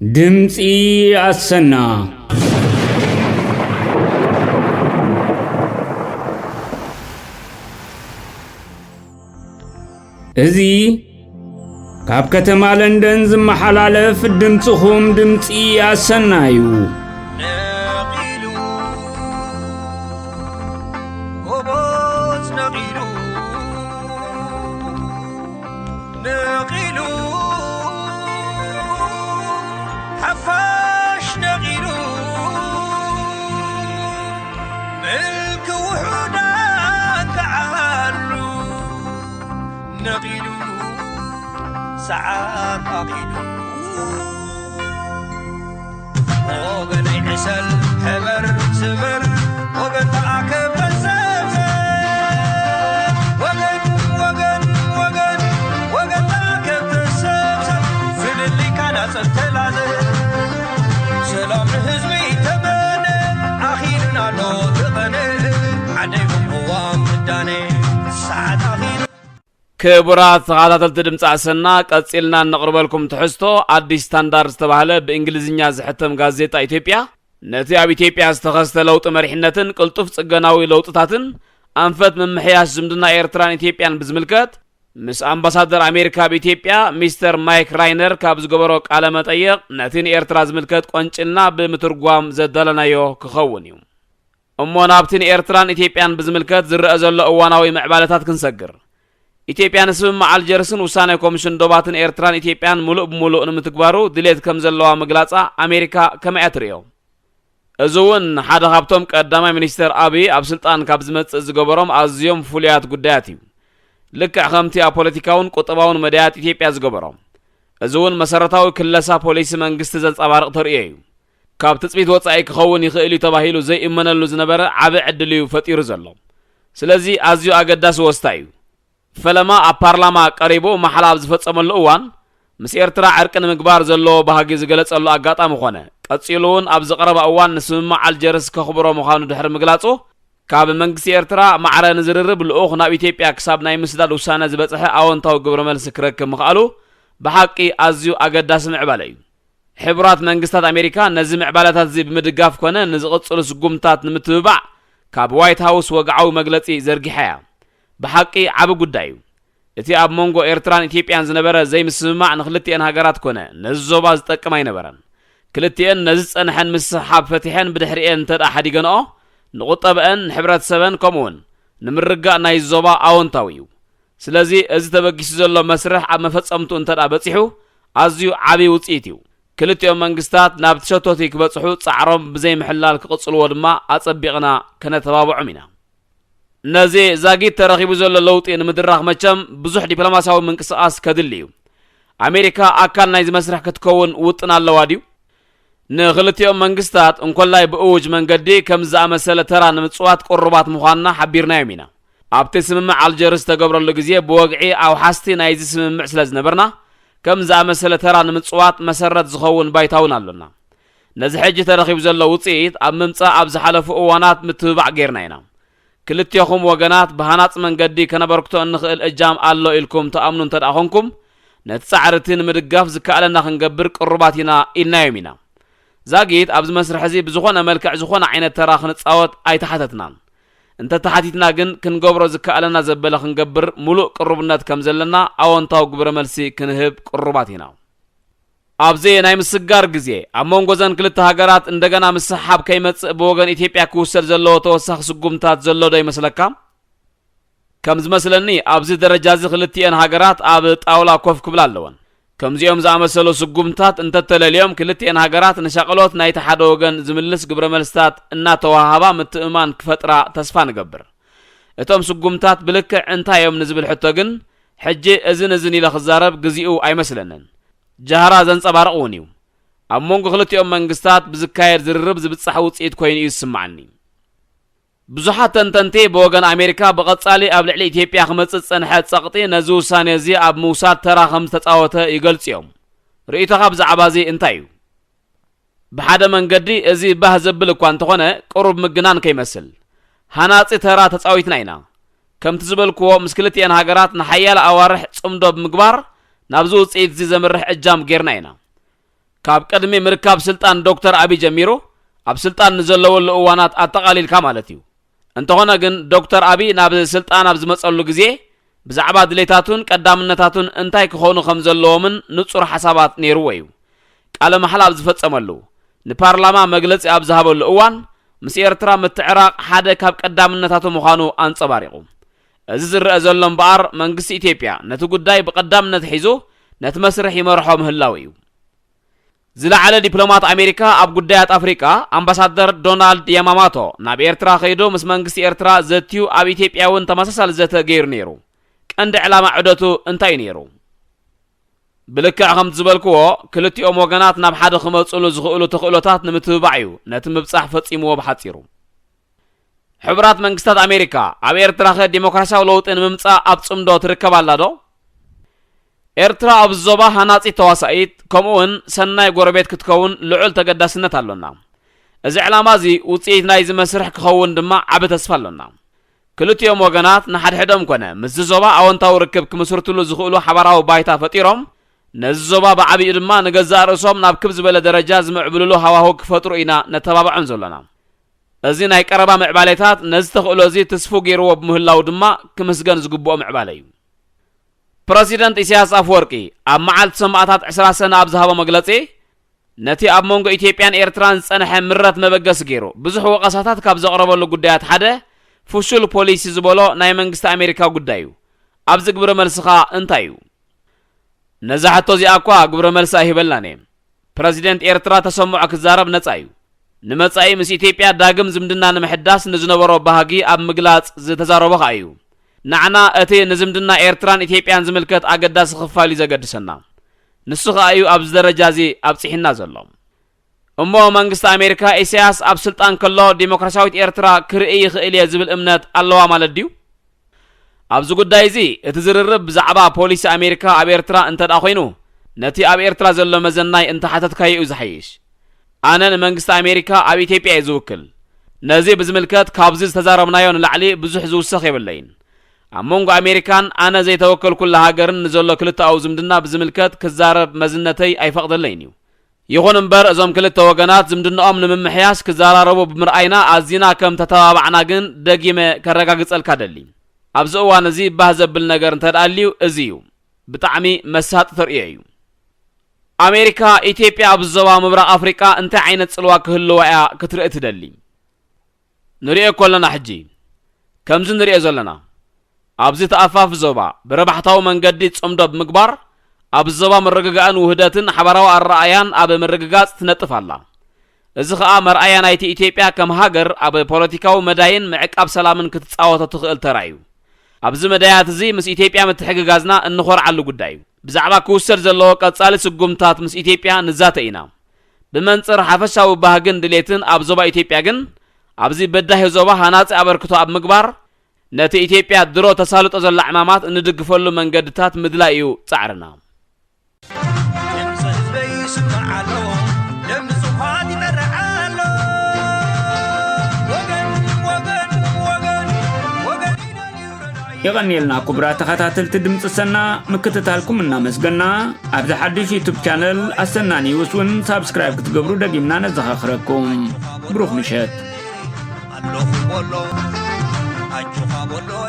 ድምፂ ኣሰና። እዚ ካብ ከተማ ለንደን ዝመሓላለፍ ድምፅኹም ድምፂ ኣሰና እዩ። ነቒሉ፣ ጎቦት ነቒሉ፣ ነቒሉ፣ ሓፋሽ ነቒሉ፣ ምልኪ ውሑዳን ክዓሉ ነቒሉ፣ ሰዓት ኣኺሉ። ወገነይ ዕሰል፣ ሕበር፣ ስበር፣ ወገን ተኣከብ፣ ተሰብሰብ። ወገን፣ ወገን፣ ወገን፣ ወገን ተኣከብ፣ ተሰብሰብ። ፍልልይካ ናጸብ ተላዘብ። ሰላም ንህዝቢ ተመነ፣ ኣኺሉና ኣሎ እቲ ቐነ። ዓደይ ቅዋም ምዳነ፣ ሰዓት ኣኺሉ። ክቡራት ተኸታተልቲ ድምፂ ኣሰና፣ ቀፂልና እነቕርበልኩም ትሕዝቶ ኣዲስ ስታንዳርድ ዝተባህለ ብእንግሊዝኛ ዝሕተም ጋዜጣ ኢትዮጵያ፣ ነቲ ኣብ ኢትዮጵያ ዝተኸስተ ለውጢ መሪሕነትን ቅልጡፍ ፅገናዊ ለውጥታትን ኣንፈት ምምሕያሽ ዝምድና ኤርትራን ኢትዮጵያን ብዝምልከት፣ ምስ ኣምባሳደር ኣሜሪካ ኣብ ኢትዮጵያ ሚስተር ማይክ ራይነር ካብ ዝገበሮ ቃለ መጠይቕ፣ ነቲ ንኤርትራ ዝምልከት ቆንጭልና ብምትርጓም ዘዳለናዮ ክኸውን እዩ። እሞ ናብቲ ንኤርትራን ኢትዮጵያን ብዝምልከት ዝረአ ዘሎ እዋናዊ ምዕባለታት ክንሰግር። ኢትዮጵያ ንስምምዕ ኣልጀርስን ውሳነ ኮሚሽን ዶባትን ኤርትራን ኢትዮጵያን ምሉእ ብምሉእ ንምትግባሩ ድሌት ከም ዘለዋ ምግላጻ ኣሜሪካ ከመይ እያ ትርእዮ? እዚ እውን ሓደ ካብቶም ቀዳማይ ሚኒስተር ኣብይ ኣብ ስልጣን ካብ ዝመጽእ ዝገበሮም ኣዝዮም ፍሉያት ጉዳያት እዩ። ልክዕ ከምቲ ኣብ ፖለቲካውን ቁጠባውን መዳያት ኢትዮጵያ ዝገበሮ። እዚ እውን መሰረታዊ ክለሳ ፖሊሲ መንግስቲ ዘንጸባርቕ ተርእዮ እዩ። ካብ ትጽቢት ወጻኢ ክኸውን ይኽእል እዩ ተባሂሉ ዘይእመነሉ ዝነበረ ዓቢ ዕድል እዩ ፈጢሩ ዘሎ። ስለዚ ኣዝዩ ኣገዳሲ ወስታ እዩ። ፈለማ ኣብ ፓርላማ ቀሪቡ ማሕላ ኣብ ዝፈጸመሉ እዋን፣ ምስ ኤርትራ ዕርቂ ንምግባር ዘለዎ ባህጊ ዝገለጸሉ ኣጋጣሚ ኾነ። ቀጺሉ እውን ኣብ ዝቐረባ እዋን ንስምምዕ ኣልጀርስ ከኽብሮ ምዃኑ ድሕሪ ምግላጹ፣ ካብ መንግስቲ ኤርትራ ማዕረ ንዝርርብ ልኡኽ ናብ ኢትዮጵያ ክሳብ ናይ ምስዳድ ውሳነ ዝበጽሐ ኣወንታዊ ግብረ መልሲ ክረክብ ምኽኣሉ ብሓቂ ኣዝዩ ኣገዳሲ ምዕባለ እዩ። ሕቡራት መንግስታት ኣሜሪካ ነዚ ምዕባለታት እዚ ብምድጋፍ ኮነ ንዝቕጽሉ ስጉምትታት ንምትብባዕ ካብ ዋይት ሃውስ ወግዓዊ መግለጺ ዘርጊሓ እያ። ብሓቂ ዓቢ ጉዳይ እዩ። እቲ ኣብ መንጎ ኤርትራን ኢትዮጵያን ዝነበረ ዘይምስምማዕ ንክልቲኤን ሃገራት ኮነ ነዚ ዞባ ዝጠቅም ኣይነበረን። ክልቲኤን ነዚ ዝጸንሐን ምስሕሓብ ፈቲሐን ብድሕሪኤን እንተደኣ ሓዲገንኦ፣ ንቁጠበአን፣ ንሕብረተሰበን ከምኡውን ንምርግጋእ ናይ ዞባ ኣወንታዊ እዩ። ስለዚ እዚ ተበጊሱ ዘሎ መስርሕ ኣብ መፈጸምቱ እንተደኣ በጺሑ ኣዝዩ ዓቢ ውጽኢት እዩ። ክልቲኦም መንግስታት ናብቲ ሸቶቲ ክበጽሑ ጻዕሮም ብዘይምሕላል ክቕጽልዎ ድማ ኣጸቢቕና ከነተባብዖም ኢና። ነዚ ዛጊት ተረኺቡ ዘሎ ለውጢ ንምድራኽ መቸም ብዙሕ ዲፕሎማስያዊ ምንቅስቓስ ከድሊ እዩ። ኣሜሪካ ኣካል ናይዚ መስርሕ ክትከውን ውጥን ኣለዋ ድዩ? ንክልቲኦም መንግስታት እንኮላይ ብእውጅ መንገዲ ከምዚ ዝኣመሰለ ተራ ንምጽዋት ቅሩባት ምዃንና ሓቢርናዮም ኢና። ኣብቲ ስምምዕ ኣልጀርስ ዝተገብረሉ ግዜ ብወግዒ ኣውሓስቲ ናይዚ ስምምዕ ስለ ዝነበርና፣ ከምዚ ዝኣመሰለ ተራ ንምጽዋት መሰረት ዝኸውን ባይታ እውን ኣሎና። ነዚ ሕጂ ተረኺቡ ዘሎ ውጽኢት ኣብ ምምጻእ ኣብ ዝሓለፉ እዋናት ምትብባዕ ጌርና ኢና። ክልቴኹም ወገናት ብሃናጺ መንገዲ ከነበርክቶ እንኽእል እጃም ኣሎ ኢልኩም ትኣምኑ እንተ ደኣ ኾንኩም፣ ነቲ ጻዕሪ እቲ ንምድጋፍ ዝከኣለና ክንገብር ቅሩባት ኢና ኢልናዮም ኢና። ዛጊት ኣብዚ መስርሕ እዚ ብዝኾነ መልክዕ ዝኾነ ዓይነት ተራ ክንጻወት ኣይተሓተትናን። እንተ ተሓቲትና ግን ክንገብሮ ዝከኣለና ዘበለ ክንገብር ምሉእ ቅሩብነት ከም ዘለና ኣወንታዊ ግብረ መልሲ ክንህብ ቅሩባት ኢና። ኣብዚ ናይ ምስጋር ግዜ ኣብ መንጎ እዘን ክልተ ሃገራት እንደገና ምስሕሓብ ከይመጽእ ብወገን ኢትዮጵያ ክውሰድ ዘለዎ ተወሳኺ ስጉምታት ዘሎ ዶ ይመስለካ? ከም ዝመስለኒ ኣብዚ ደረጃ እዚ ክልቲኤን ሃገራት ኣብ ጣውላ ኮፍ ክብላ ኣለወን። ከምዚኦም ዝኣመሰሉ ስጉምታት እንተተለልዮም ክልቲኤን ሃገራት ንሻቕሎት ናይቲ ሓደ ወገን ዝምልስ ግብረ መልስታት እናተወሃሃባ ምትእምማን ክፈጥራ ተስፋ ንገብር። እቶም ስጉምታት ብልክዕ እንታይ እዮም ንዝብል ሕቶ ግን ሕጂ እዝን እዝን ኢለ ክዛረብ ግዚኡ ኣይመስለንን። ጃህራ ዘንጸባርቕ እውን እዩ። ኣብ መንጎ ክልቲኦም መንግስታት ብዝካየድ ዝርርብ ዝብጻሕ ውጽኢት ኮይኑ እዩ ዝስምዓኒ። ብዙሓት ተንተንቲ ብወገን ኣሜሪካ ብቐጻሊ ኣብ ልዕሊ ኢትዮጵያ ክመጽእ ዝጸንሐ ጸቕጢ ነዚ ውሳኔ እዚ ኣብ ምውሳድ ተራ ከም ዝተጻወተ ይገልጹ እዮም። ርእይቶኻ ብዛዕባ እዚ እንታይ እዩ? ብሓደ መንገዲ እዚ ባህ ዘብል እኳ እንተኾነ ቅሩብ ምግናን ከይመስል ሃናጺ ተራ ተጻዊትና ኢና። ከምቲ ዝበልክዎ ምስ ክልቲኤን ሃገራት ንሓያለ ኣዋርሕ ጽምዶ ብምግባር ናብዚ ውጽኢት እዚ ዘምርሕ እጃም ጌርና ኢና። ካብ ቅድሚ ምርካብ ስልጣን ዶክተር ኣቢ ጀሚሩ ኣብ ስልጣን ንዘለወሉ እዋናት ኣጠቓሊልካ ማለት እዩ። እንተኾነ ግን ዶክተር ኣቢ ናብ ስልጣን ኣብ ዝመጸሉ ግዜ ብዛዕባ ድሌታቱን ቀዳምነታቱን እንታይ ክኾኑ ከም ዘለዎምን ንጹር ሓሳባት ነይርዎ እዩ። ቃለ ማሕላ ኣብ ዝፈጸመሉ፣ ንፓርላማ መግለጺ ኣብ ዝሃበሉ እዋን ምስ ኤርትራ ምትዕራቕ ሓደ ካብ ቀዳምነታቱ ምዃኑ ኣንጸባሪቑ። እዚ ዝረአ ዘሎ እምበኣር መንግስቲ ኢትዮጵያ ነቲ ጉዳይ ብቐዳምነት ሒዙ ነቲ መስርሕ ይመርሖ ምህላው እዩ። ዝለዓለ ዲፕሎማት ኣሜሪካ ኣብ ጉዳያት ኣፍሪቃ ኣምባሳደር ዶናልድ ያማማቶ ናብ ኤርትራ ከይዱ ምስ መንግስቲ ኤርትራ ዘትዩ ኣብ ኢትዮጵያ እውን ተመሳሳሊ ዘተ ገይሩ ነይሩ። ቀንዲ ዕላማ ዑደቱ እንታይ እዩ ነይሩ? ብልክዕ ከምቲ ዝበልክዎ ክልቲኦም ወገናት ናብ ሓደ ክመጽሉ ዝኽእሉ ተኽእሎታት ንምትብባዕ እዩ ነቲ ምብጻሕ ፈጺምዎ ብሓጺሩ። ሕቡራት መንግስታት ኣሜሪካ ኣብ ኤርትራኸ ዲሞክራሲያዊ ለውጢ ንምምጻእ ኣብ ጽምዶ ትርከብ ኣላ ዶ? ኤርትራ ኣብዚ ዞባ ሃናጺት ተዋሳኢት ከምኡውን ሰናይ ጎረቤት ክትከውን ልዑል ተገዳስነት ኣሎና። እዚ ዕላማ እዚ ውጽኢት ናይዚ መስርሕ ክኸውን ድማ ዓቢ ተስፋ ኣሎና። ክልቲኦም ወገናት ንሓድሕዶም ኮነ ምስዚ ዞባ ኣወንታዊ ርክብ ክምስርትሉ ዝኽእሉ ሓባራዊ ባይታ ፈጢሮም ነዚ ዞባ ብዓቢኡ ድማ ንገዛእ ርእሶም ናብ ክብ ዝበለ ደረጃ ዝምዕብልሉ ሃዋህው ክፈጥሩ ኢና ነተባብዖም ዘሎና። እዚ ናይ ቀረባ ምዕባሌታት ነዚ ተኽእሎ እዚ ትስፉ ገይርዎ ብምህላው ድማ ክምስገን ዝግብኦ ምዕባለ እዩ። ፕረሲደንት ኢሳያስ ኣፈወርቂ ኣብ መዓልቲ ሰማእታት ዕስራ ሰነ ኣብ ዝሃቦ መግለጺ ነቲ ኣብ መንጎ ኢትዮጵያን ኤርትራን ዝጸንሐ ምረት መበገሲ ገይሩ ብዙሕ ወቐሳታት ካብ ዘቕረበሉ ጉዳያት ሓደ ፍሹል ፖሊሲ ዝበሎ ናይ መንግስቲ ኣሜሪካ ጉዳይ እዩ። ኣብዚ ግብረ መልስኻ እንታይ እዩ? ነዛ ሕቶ እዚኣ እኳ ግብረ መልሲ ኣይህበላን እየ። ፕረዚደንት ኤርትራ ተሰምዖ ክዛረብ ነጻ እዩ። ንመጻኢ ምስ ኢትዮጵያ ዳግም ዝምድና ንምሕዳስ ንዝነበሮ ባህጊ ኣብ ምግላጽ ዝተዛረቦ ከኣ እዩ። ንዓና እቲ ንዝምድና ኤርትራን ኢትዮጵያን ዝምልከት ኣገዳሲ ክፋል እዩ ዘገድሰና። ንሱ ከኣ እዩ ኣብዚ ደረጃ እዚ ኣብጺሕና ዘሎ። እሞ መንግስቲ ኣሜሪካ ኢሳያስ ኣብ ስልጣን ከሎ ዲሞክራሲያዊት ኤርትራ ክርኢ ይኽእል እየ ዝብል እምነት ኣለዋ ማለት ድዩ? ኣብዚ ጉዳይ እዚ እቲ ዝርርብ ብዛዕባ ፖሊሲ ኣሜሪካ ኣብ ኤርትራ እንተ ደኣ ኮይኑ ነቲ ኣብ ኤርትራ ዘሎ መዘናይ እንተ ሓተትካዮ እዩ ዝሓይሽ። ኣነ ንመንግስቲ ኣሜሪካ ኣብ ኢትዮጵያ እየ ዝውክል። ነዚ ብዝምልከት ካብዚ ዝተዛረብናዮ ንላዕሊ ብዙሕ ዝውሰኽ የብለይን። ኣብ መንጎ ኣሜሪካን ኣነ ዘይተወከልኩላ ሃገርን ንዘሎ ክልተኣዊ ዝምድና ብዝምልከት ክዛረብ መዝነተይ ኣይፈቕደለይን እዩ። ይኹን እምበር እዞም ክልተ ወገናት ዝምድንኦም ንምምሕያሽ ክዘራረቡ ብምርኣይና ኣዚና ከም ተተባባዕና ግን ደጊመ ከረጋግጸልካ ደሊ። ኣብዚ እዋን እዚ ባህ ዘብል ነገር እንተ ደኣልዩ እዚ እዩ። ብጣዕሚ መሳጢ ተርእዮ እዩ። ኣሜሪካ ኢትዮጵያ ኣብ ዞባ ምብራቕ ኣፍሪቃ እንታይ ዓይነት ጽልዋ ክህልዋ እያ ክትርኢ ትደሊ? ንርእዮ እኮ ኣለና ሕጂ። ከምዚ ንርእዮ ዘለና ኣብዚ ተኣፋፊ ዞባ ብረባሕታዊ መንገዲ ጽምዶ ብምግባር ኣብ ዞባ ምርግጋእን ውህደትን ሓባራዊ ኣረኣእያን ኣብ ምርግጋጽ ትነጥፍ ኣላ። እዚ ኸኣ መርኣያ ናይቲ ኢትዮጵያ ከም ሃገር ኣብ ፖለቲካዊ መዳይን ምዕቃብ ሰላምን ክትጻወቶ ትኽእል ተራ እዩ። ኣብዚ መዳያት እዚ ምስ ኢትዮጵያ ምትሕግጋዝና እንኾርዓሉ ጉዳይ እዩ። ብዛዕባ ክውሰድ ዘለዎ ቀጻሊ ስጉምታት ምስ ኢትዮጵያ ንዛተ ኢና። ብመንጽር ሓፈሻዊ ባህግን ድሌትን ኣብ ዞባ ኢትዮጵያ ግን ኣብዚ በዳሂ ዞባ ሃናጺ ኣበርክቶ ኣብ ምግባር ነቲ ኢትዮጵያ ድሮ ተሳልጦ ዘላ ዕማማት እንድግፈሉ መንገድታት ምድላይ እዩ ጻዕርና። ድምፂ ህዝበይ ይስማዕ ኣሎ፣ ደም ንጹሃት ይጠርዕ ኣሎ። ወገን፣ ወገን፣ ወገን፣ ወገን ይደልዩ ረዳኢ። የቐንየልና ክቡራት ተኸታተልቲ ድምፂ ሰና፣ ምክትታልኩም እናመስገና፣ ኣብዚ ሓድሽ ዩቱብ ቻነል ኣሰና ኒውስ እውን ሳብስክራይብ ክትገብሩ ደጊምና ነዘኻኽረኩም። ብሩኽ ምሸት። ኣለኹ በሎ፣ ኣጆኻ በሎ።